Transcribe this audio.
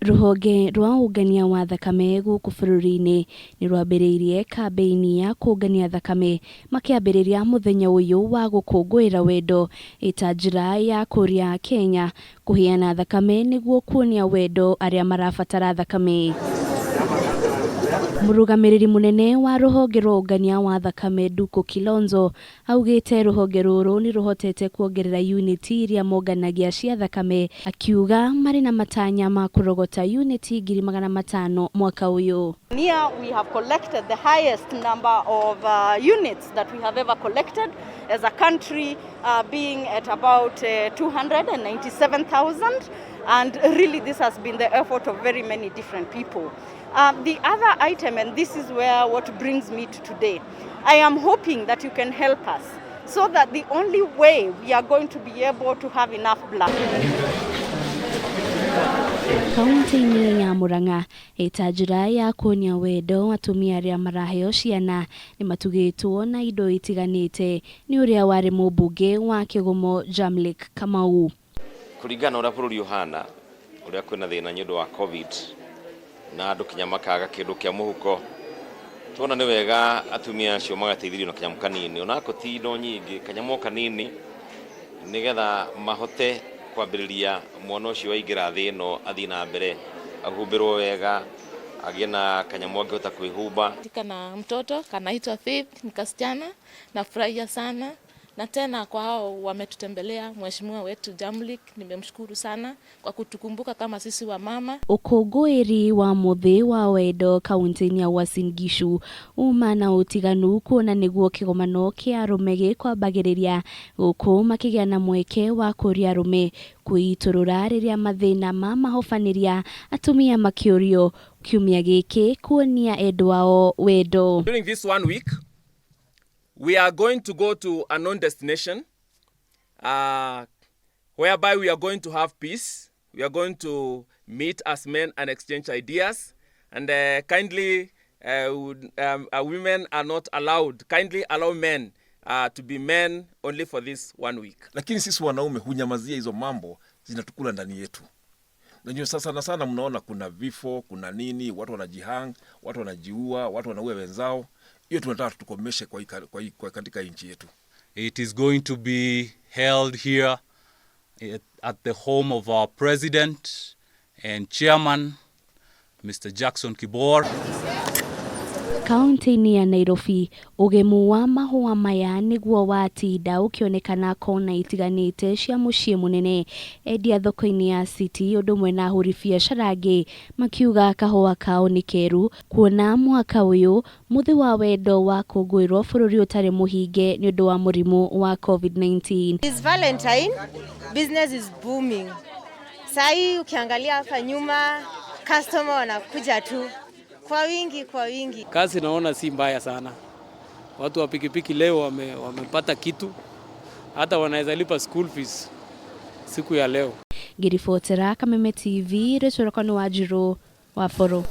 Rũhonge rwa ũngania wa thakame gũkũ bũrũri-inĩ nĩ rwambĩrĩirie kambĩini ya kũngania thakame makĩambĩrĩria mũthenya ũyũ wa gũkũngũĩra wendo ĩta njĩra ya kũria Kenya kũheana thakame nĩguo kuonia wendo arĩa marabatara thakame. Mũrũgamĩrĩri mũnene wa rũhonge rwa ũngania wa thakame Nduku Kilonzo augĩte rũhonge rũrũ nĩ rũhotete kuongerera uniti iria monganagia cia thakame, akiuga marĩ na matanya ma kũrogota uniti 500,000 mwaka ũyũ. Here we have collected the highest number of units that we have ever collected as a country, being at about 297,000, and really this has been the effort of very many different people. The other item, and this is where what brings me to today, I am hoping that you can help us so that the only way we are going to be able to have enough blood. Kaunti-inĩ ya Murang'a, ĩta njĩra ya kuonia wendo atumia arĩa maraheo ciana nĩ matugĩtwo na indo itiganĩte nĩ ũrĩa warĩ mũmbunge wa Kĩgumo Jamleck Kamau. Kũringana na ũrĩa bũrũri ũhana, ũrĩa kwĩna thĩna nĩ ũndũ wa COVID na andũ kinya makaga kĩndũ kĩa mũhuko, tuona nĩ wega atumia acio magateithĩrĩrio na kanyamũ kanini, onako ti indo nyingĩ, kanyamũ kanini, nĩgetha mahote kwambĩrĩria mwana ũcio waingĩra thĩ ĩno athiĩ na mbere ahumbĩrwo wega, agĩe na kanyamũ angĩhota kwĩhumba. Kana mtoto kanaitwa Faith, ni kasichana, nafurahia sana na tena kwa hao wametutembelea, mheshimiwa wetu Jamleck, nimemshukuru sana kwa kutukumbuka kama sisi wa mama. Ũkũngũĩri wa mũthĩ wa wendo kaunti-inĩ ya Uasin Gishu uma na ũtiganu kuona nĩguo kĩgomano kĩa arũme gĩkwambagĩrĩria gũkũ makĩgĩa na mweke wa kũria arũme kwĩitũrũra rĩrĩa mathĩna ma mahobanĩria atumia makĩũrio kiumia gĩkĩ kuonia endwa ao wendo. During this one week, we are going to go to a known destination whereby we are going to have peace. We are going to meet as men and exchange ideas. And kindly, women are not allowed. Kindly allow men to be men only for this one week. Lakini sisi wanaume hunyamazia hizo mambo, zinatukula ndani yetu. Najua sasa sana sana mnaona kuna vifo, kuna nini, watu wanajihang, watu wanajiua, watu wanaua wenzao. Hiyo tunataka tukomeshe kwa katika nchi yetu. It is going to be held here at the home of our president and chairman, Mr. Jackson Kibor. Kaunti-inĩ ya Nairobi, ũgemu wa mahũa maya nĩguo watinda ũkĩonekana kona itiganĩte cia mũciĩ mũnene. Endia thoko-inĩ ya City ũndũ ũmwe na ahũri biacara angĩ makiuga kahũa kao nĩ keru kuona mwaka ũyũ mũthĩ wa wendo wakũngũĩrwo bũrũri ũtarĩ mũhinge nĩ ũndũ wa mũrimũ wa COVID-19. It's Valentine, business is booming. Sahi ukiangalia hapa nyuma, customer wanakuja tu kwa wingi, kwa wingi. Kazi naona si mbaya sana. Watu wa pikipiki leo wamepata kitu, hata wanaweza lipa school fees siku ya leo. Ngĩribotera Kameme TV, rĩtwa rĩakwa nĩ Wanjirũ wa Boro.